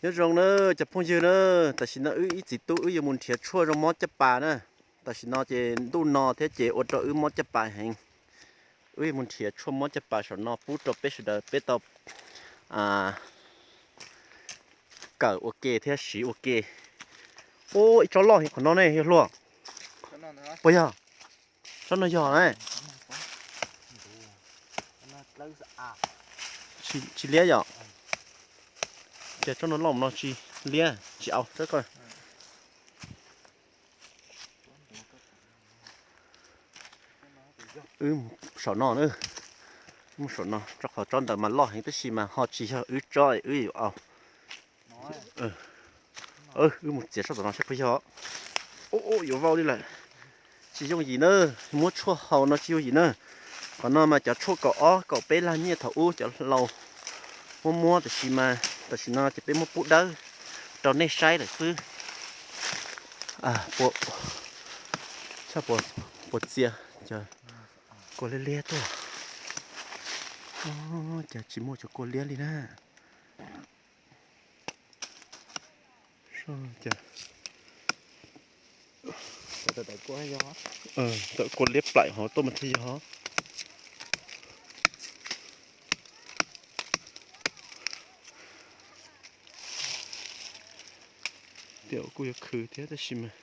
Nyob zoo na cov phooj ywg na, tam sim no wb ib txiv tub wb yuav mus nrhiav tshuaj zoo mob caj pas na. Tam sim no ces ntuj no thiab ces ua rau wb mob caj pas heev. Wb yuav mus nrhiav tshuaj mob caj pas saum no pub rau peb sawv daws peb tau kawm ua ke thiab siv ua ke. Ub, ib tsob loj heev qhov no ne yog hluas. Puas yog? Tsob no yog ne. Tsis liab yom? Ces tsob no loj no tsis liab tsis au. Wb saum no na, mus saum no rau qhov tsob ntawd mas loj heev tab sis mas ho tsis yog wb tsob wb yuav au. Wb mus txiav sab tom no saib puas yog. Ub, yuav vau li lawm. Tsis yooj yim na, muab tshuaj haus no tsis yooj yim na. Qhov no mas cov tshuaj kaum ob kaum peb lag nyiaj thaum ub cov laus muab muab, tiam sis mas tam sim no ces peb muab pub dawb rau nej saib lawm xwb. Puas txia, cov kua liab liab tuaj. Cas tsis muaj cov kua liab li na. Tawm kua liab plaim hov tuaj mas thiaj yog. Tiam kuj yuav khwv thiab tab sis mas,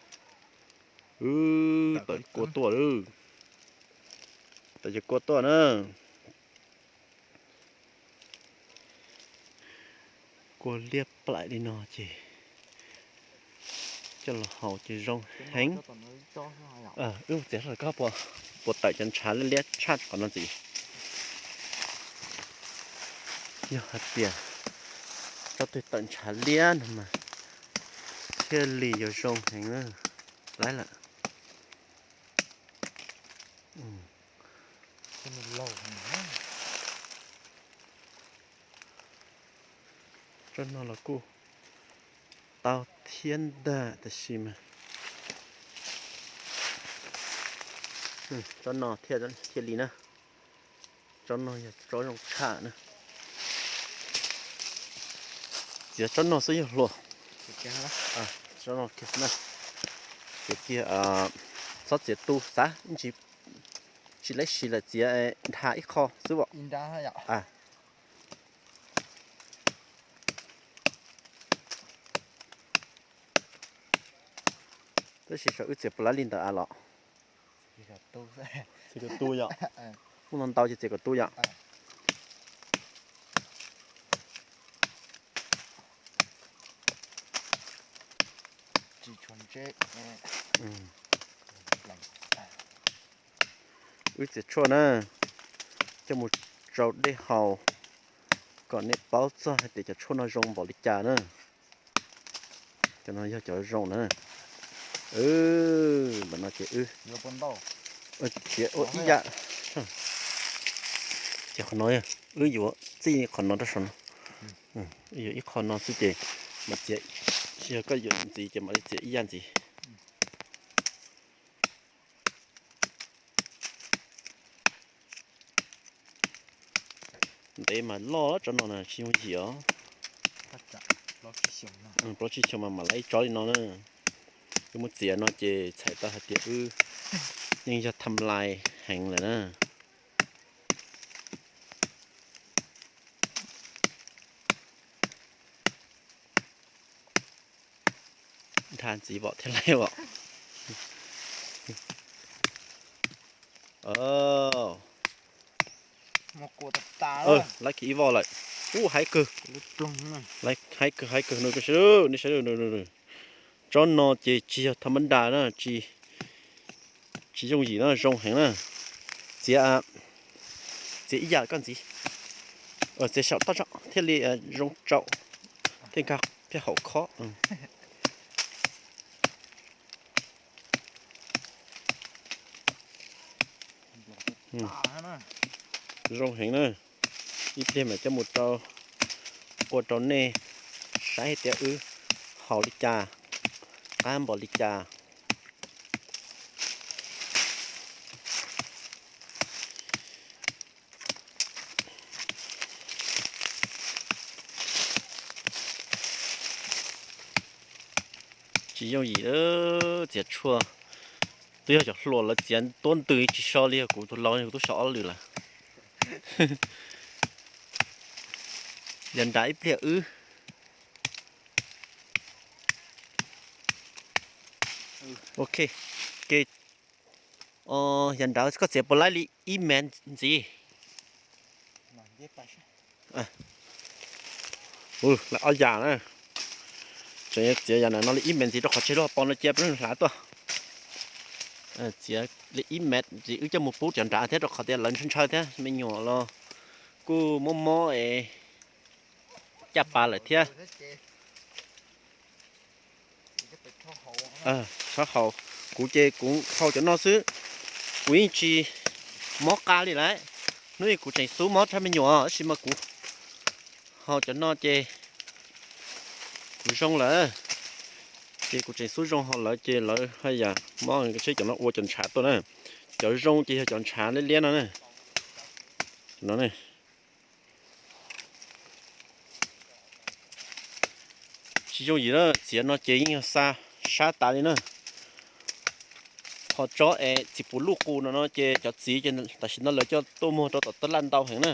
wb tawm kua tuaj lawm. Tawm cov kua tuaj na. Kua liab plaim li no ces coj los haus ces zoo heev. Wb mus txiav seb koj puas tawm cov ntshav liab liab tshaj qhov no ntxiv. Yog hais tias tsob twg tawm ntshav liab no mas thiaj li yuav zoo heev na. Laib lawm. Tsob no los kuj tau thiab ntag tab sis mas tsob no thiaj li na. Tsob no yog tsob zoo tshaj na. Txiav tsob no xwb yog hluas. Tsob no kiag na. Txiav kiag, txhob txiav tu xav ntsis, tsis laib siv lawm txiav dhau ib qho xwb os. Tab sis saib wb txiav puas laib li ntawd a los. Txiav kom tu yom. Muaj ntau ntau ces txiav kom tu yom. Wb txiav tshuaj na, coj mus tsau dej haus kom nej paub txog hais tias cov tshuaj no zoo npaum li cas na. Cov no yog cov zoo na. Ntawm no ces wb txiav ua ib yam. Ces qhov no wb yuav txij qhov no rau saum no. Wb yuav ib qho no xwb ces mam txiav, tsis yog koj yuav ntxiv ces mam li txiav ib yam ntxiv. Ntev mas loj tsob no na tsis yooj yim os. Plaub tsib xyoos mas mam laib tsob li no na. Wb muab txiav no ces txhais tau hais tias wb yeej yog tham lais heev lawm na. Dhau ntxiv vom thiaj laib vom. Laib kiag ib vom lawm. Ub, haib kawg. Haib kawg, haib kawg, nej saib, nej saib. Tsob no ces tsis yog tham ma da na, tsis yooj yim na, zoo heev na. Txiav, txiav ib yam koj ntxiv. Txiav saum toj tso thiaj li zoo tsaum, thiaj nkag thiaj haum khob. Zoo heev na. Ib pliag mam coj mus rau, ua rau nej saib hais tias wb haus li cas, qab npaum li cas. Tsis yooj yim, txiav tshuaj. Twb yog cov hluas lawv txiav tuab ntws tsis so li, kuv tus laus kuv twb so ob lwm lawm. Yog nrad ib pliag wb. Ok, ke, yog nrad koj txiav puas laib li ib mev ntxiv? Ob yam na. Tseem txiav yam no li ib mev ntxiv rau qhov tseg lub hauv paus no cia peb hlav tuaj. Txiav li ib mev ntxiv wb coj mus pub cov nrad thiab rau qhov tias lawv ntshaw ntshaw thiab me nyuam los kuj mob mob es caj pas lawm thiab. Tshab haus, kuv ces kuv haus cov no xwb, kuv yeej tsis mob qa li lawm. Hnub ib kuv tseem xub mob tshaj me nyuam tab sis mas kuv haus cov no ces kuv zoo lawm. Ces kuv tseem xub zoo haus lawv ces lawv haj yam mob seb cov no ua cov ntshav tuaj na. Cov zoo ces yog cov ntshav liab liab no na. No ne. Tsis yooj yim na, txiav no ces yeej yog xa sab tas li na. Qhov tsob es txiv puv luj qus no no ces cov txiv ces tam sim no lawv coj tuaj muag rau tom taj laj ntau heev na.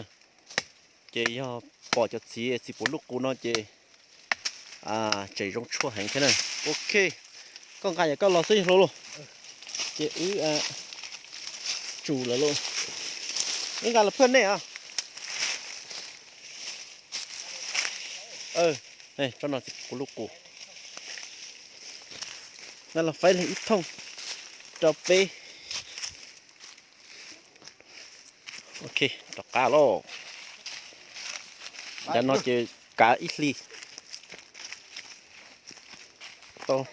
Ces yog pom cov txiv txiv puv luj qus no ces tseem zoo tshuaj heev thiab na. Ok, koj nqa yam koj los xwb hluas lauj. Ces wb tsum lawm lauj. Wb nqa los phaj nej os. Tsob no txiv puv luj qus. Nqa los faib li ib thooj rau peb. Ok, rov qab lauj. Cov no ces kav ib hlis. Tau.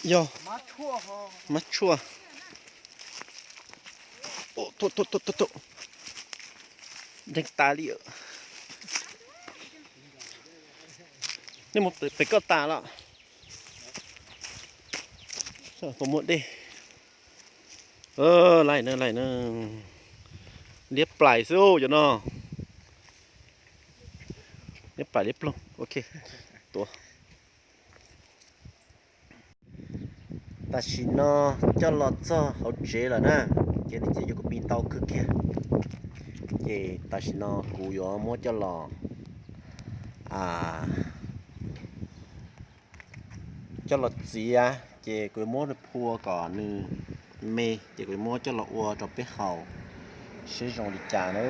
Yog mab tshuaj. Deeg tas li. Nej mus pem koj tas los. Puas muaj dej? Laij na, laij na. Liab plais xwb cov no. Liab plais liab ploog. Ok, tuav. Tam sim no coj los txog hauv tsev lawm na, ces nej txiav cov kua mis ntau kawg kiag. Ces tam sim no kuv yuav muab coj los, coj los txiav, ces kuv yuav muab nws phua kom nws me, ces kuv yuav muab coj los ua rau peb haus seb zoo li cas na,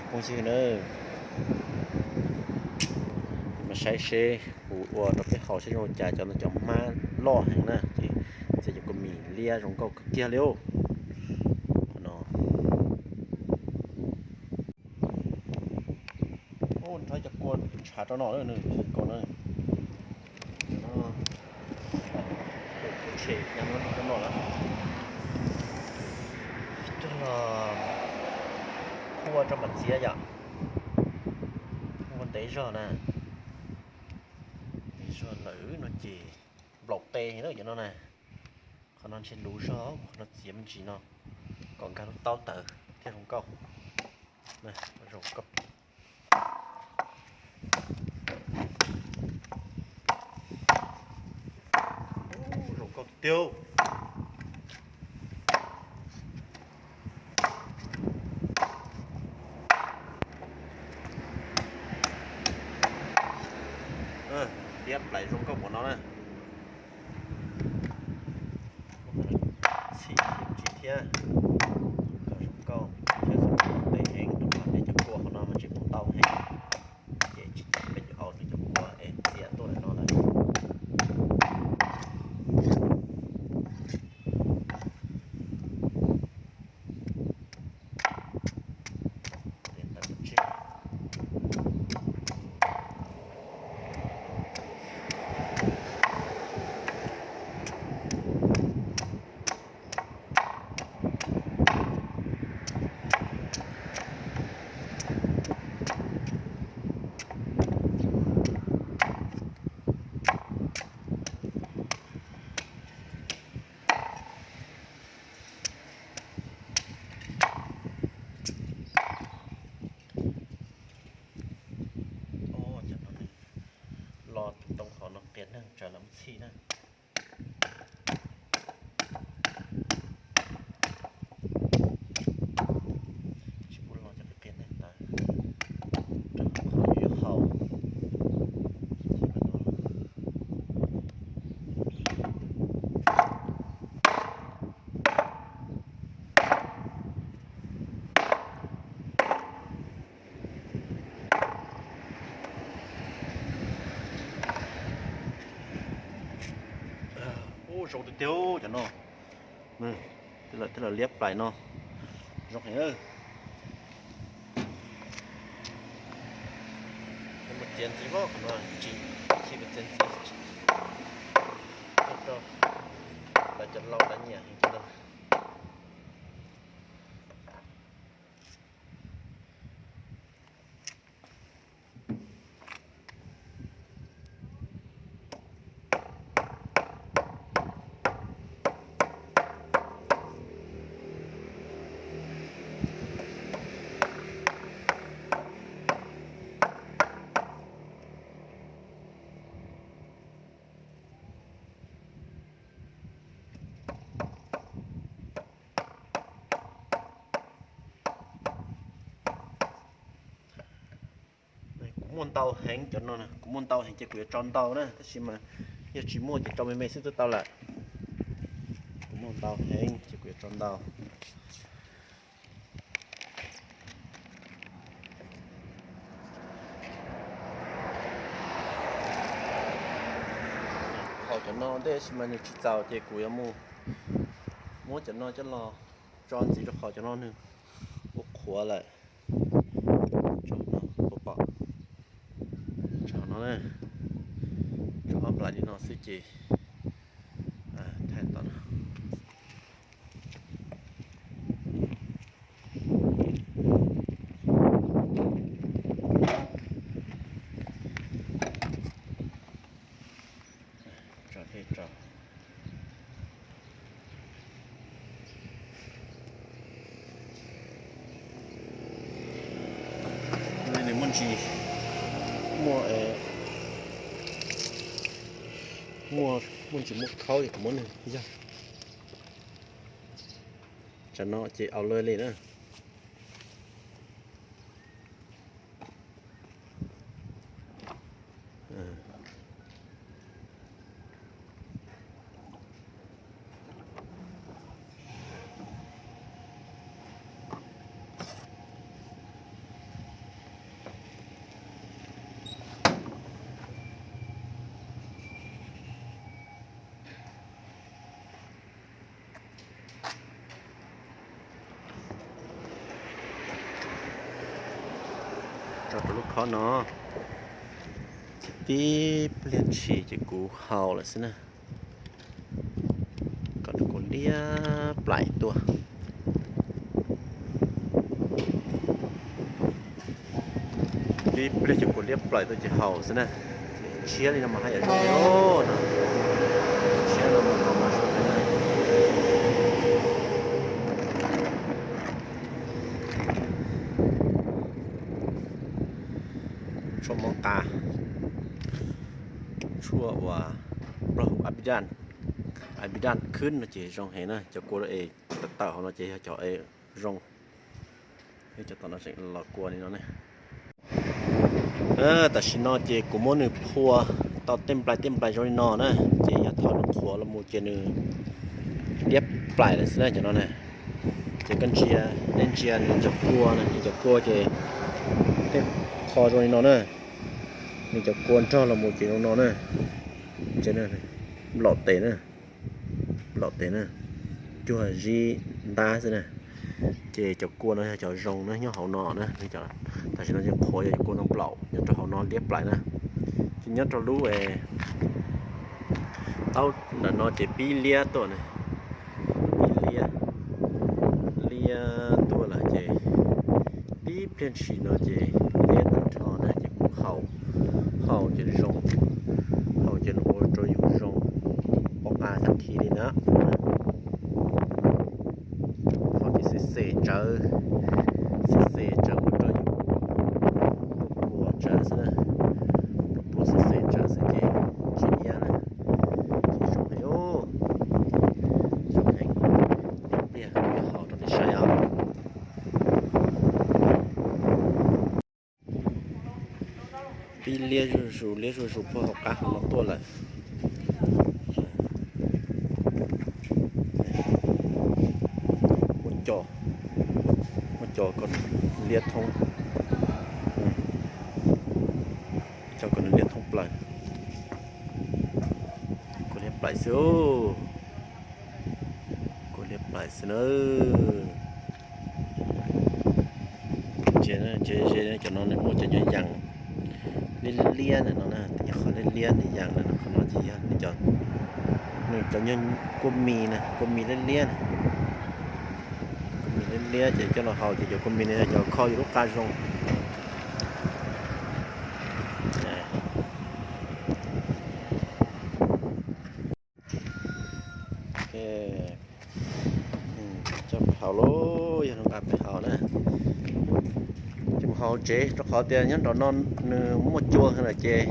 phooj ywg na. Mas saib seb kuv ua rau peb haus seb zoo li cas, cov no cov hmab loj heev na, ces txiav cov kua mis liab zoo nkauj kawg kiag li. Qhov no rhaub cov kua ntshav rau no, nws kua no, tshem nyob rau no lawm. Coj los phua rau mam txiav yom. Phua ntev zog na, ntev zog lawm no ces nplaum qe heev na cov no na. Qhov no ntshe luv zog, qhov no txiav me ntsis no kom nkag lub taub tawv thiaj zoo nkauj. Zoo nkauj, zoo nkauj tiag. Liab plais zoo nkauj npaum no na. Txhim tsis thiab, zoo nkauj thiab, txhob ua ntej heev rau qhov tias cov kua hauv no mas tseem ntau heev, ces tsis tas peb yuav au nws cov kua es txiav tuaj lawm no lawm. qias neeg tsawv los mus txhij na. Tsis pub los cov qias neeg ntawd rau qhov yuav haus. Ub, zoo tiag tiag cov no. Thiaj li liab plais no. Zoo heev. Mus txiav ntxiv, qhov no tsis, tsis txiav ntxiv, rau lawv cov laus lawv nyiam heev cov no. Kuv muaj ntau heev cov no, kuv muaj ntau heev ces kuv yuav tso ntau na, tab sis mas yog tsis muaj ces tso me me xwb twb tau lawm. Kuv muaj ntau heev ces kuv yuav tso ntau. Haus cov no ntej sis mas nws tsis txaus ces kuv yuav mus muab cov no coj los tso ntxiv rau qhov cov no nws ua qhuav lawm. Tso no, pom, tso no, tso ob nplaim li no xwb ces thaij tau no. Tso thiaj tso. Nws muaj ntsis, muaj, muaj, muaj ntsis muaj khaub es kuv muab nws yog. Tsam no ces au lawm li na. Tso rau lub khob no, ces tib pliag ntshis ces kuv haus lawm xwb na. Kom nws kuj liab plaim tuaj. Tib pliag ces kuj liab plaim tuaj ces haus xwb na. Tshiab li no mas haj yam zoo no, tshiab no mas haus mas zoo na. Tshuaj mov qa, tshuaj uas plaub hau Abidan, Abidan khwb no ces zoo heev na. Cov kua es tawm hauv no ces yog cov zoo, cov tom no tseem los kua li no ne. Tam sim no ces kuv muab nws phua tau tej nplais tej nplais zoo li no na, ces yog thaum nws qhuav los mus ces nws liab plaim lawm xwb na cov no na. Ces koj ntsia, nej ntsia nws cov kua na, nws cov kua ces tej qho zoo li no na, nws cov kua nrog los mus ces zoo no na. Nplaum tes na, nplaum tes na, cuag zib ntab xwb na. Ces cov kua no yog cov zoo na, nyob hauv no na. Tam sim no ces qhuav yog cov kua no nplaum nyob rau hauv no liab plaim na. Ces nyob rau lub taub ntawm no ces pib liab tuaj na, pib liab, liab tuaj lawm ces tib pliag ntshis no ces liab tag nrho na ces kuv haus, haus ces zoo, haus ces ua rau yus zoo pom qab tag nrho li na. Haus ces xem xem tsawv, xem xem tsawv ua rau yus pluag pluag tsawv xwb na, pluag pluag xem xem tsawv xwb ces tsis nyiam. Pib liab zuj zus liab zuj zus puag hauv qab hauv no tuaj lawm. Muab co, muab co kom liab thoob, co kom nws liab thoob plaws. Kuv liab plaim xwb, kuv liab plaim xwb na. Ntsia, ntsia ze cov no nws muaj cov nyuag yas liab liab na no na, qhov liab liab nws yas na, qhov no ces yog nws cov nyuag kua mis na, kua mis liab liab na. Kua mis liab liab ces coj los haus ces cov kua mis no yog cov kho yus lub qa zoo. Coj peb haus lauj, yog zoo nqa peb haus na. Coj mus haus tsev rau qhov tias nyob nraum no nws muaj cua lawm ces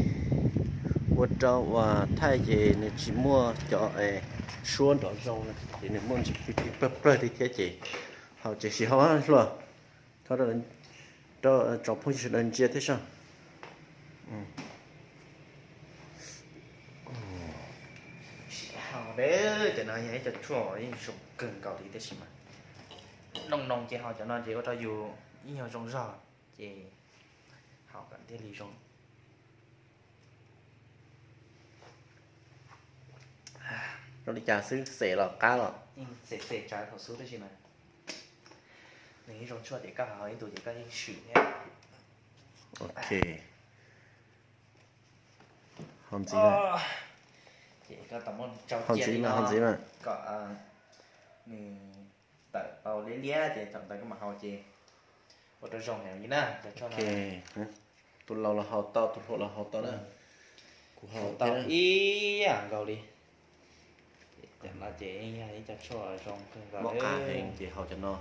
ua rau uas thaij ces nws tsis muaj cov suab nrov zoo na, ces nws muaj ntsis plig plig pawg pawg li thiab ces haus tsev sim haus hluas. Thov rau tsoom phooj ywg sawv daws ntsia thiab soj. Cov no yog ib co tshuaj yeej zoo kawg nkaus li tab sis mas noo noo ces haus cov no ces ua rau yus ib nyuag zoo zog ces haus kom thiaj li zoo. Zoo li cas xwb, xem los qab los? Xem xem tsav thaum xub tab sis mas nws yeej zoo tshuaj ces koj haus ib tug ces koj yeej swm thiab. Ok. Haus ntxiv, ces koj tau muab tsau cia li no, haus ntxiv mas kom nws tawm tau liab liab ces thaum ntawd koj mam haus ces ua rau zoo heev li na. Tus laus los haus tau, tus hluas los haus tau na. Kuv haus tau ib yam nkaus li. Cov no ces yog ib co tshuaj zoo kawg nkaus, mob qa heev ces haus cov no.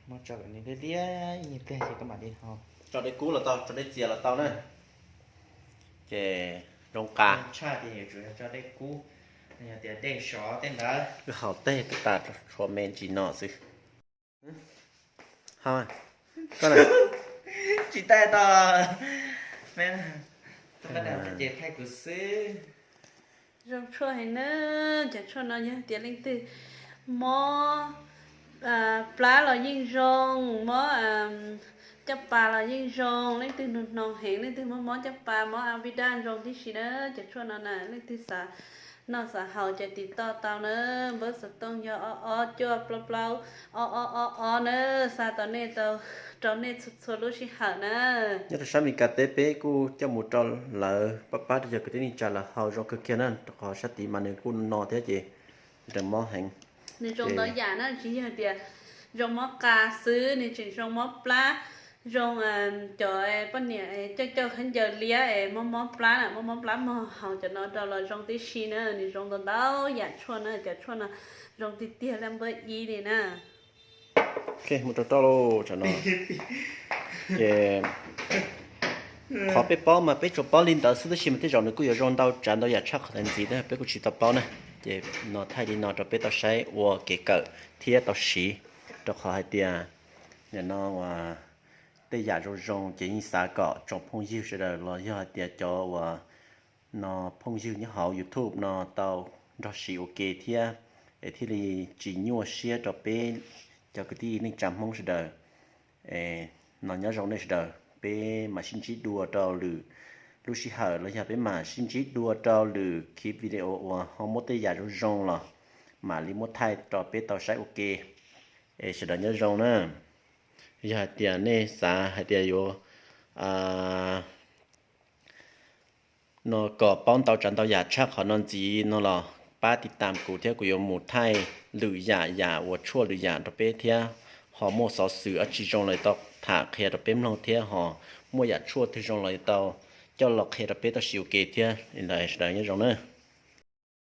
Muab tso kom nws liab liab ib nyuag pliag ces koj mam li haus. Tso dej kub los tau, tso dej txias los tau na. Ces zoo qab tshaj ces yuav tsum yog tso dej kub, yog tias dej sov tej ntawd. Wb haus tej tas tshuav me ntsis no xwb. Tsis tau tau, ces thaij kuv xwb. Zoo tshuaj heev na, cov tshuaj no yog tias leej twg mob plab los yeej zoo, mob caj pas los yeej zoo, leej twg nug hnoos heev, leej twg mob mob caj pas, mob a vi daj zoo tib si na. Cov tshuaj no na, leej twg xav noj xav haus ces tiv toj tau na. Npawb xov tooj yog ob ob cuaj plaub plaub ob ob ob ob na, xa tau nej, rau nej txhua txhua lub sij hawm na. Nyob rau sab Meskas teb peb kuj coj mus rau lawv pab pab rau cov kwv tij neej tsa lawv haus zoo kawg kiag na, rau qhov sab tid mas nws kuj no thiab ces nws mob heev. Nws zoo ntau yam na, tsis yog tias zoo mob qa xwb, nws tseem zoo mob plab, zoo cov poj niam coj coj khaub ncaws liab es mob mob plab na, mob mob plab mog, haus cov no rau los zoo tib si na. Nws zoo ntau ntau yam tshuaj na, cov tshuaj no zoo tiag tiag li npawb ib li na. Mus rau rau lauj, tsam no ces qhov peb paub mas peb tsuas paub li ntawd xwb tab sis mas tej zaum nws kuj yuav zoo ntau tsav ntau yam tshaj qhov ntawd ntxiv na, peb kuj tsis tau paub na. Ces no thaij li no rau peb tau saib ua kev kawm thiab tau siv, rau qhov hais tias nim no uas tej yam zoo zoo ces yeej xav kom tsoom phooj ywg sawv daws los yog hais tias cov uas no phooj ywg nyob hauv YouTube no tau nrog siv ua ke thiab, es thiaj li tsis nyuaj siab rau peb cov kwv tij neej tsa Hmoob sawv daws. No nyob zoo nej sawv daws, peb mam sib ntsib dua rau lwm lub sij hawm los yog peb mam sib ntsib dua rau lwm clip video uas ho muab tej yam zoo zoo los mam li muab thaij rau peb tau saib ua ke. Es sawv daws nyob zoo na. Yog hais tias nej xav hais tias yuav no kom paub ntau tsav ntau yam tshaj qhov no ntxiv no los pab tiv tam kuv thiab kuv yuav mus thaij lwm yam yam uas tshuaj lwm yam rau peb thiab, ho muaj xov xwm dab tsi zoo los tau tham qhia rau peb mloog thiab, ho muaj yam tshuaj twg zoo los tau coj los qhia rau peb tau siv ua ke thiab. Li ntawd sawv daws nyob zoo na.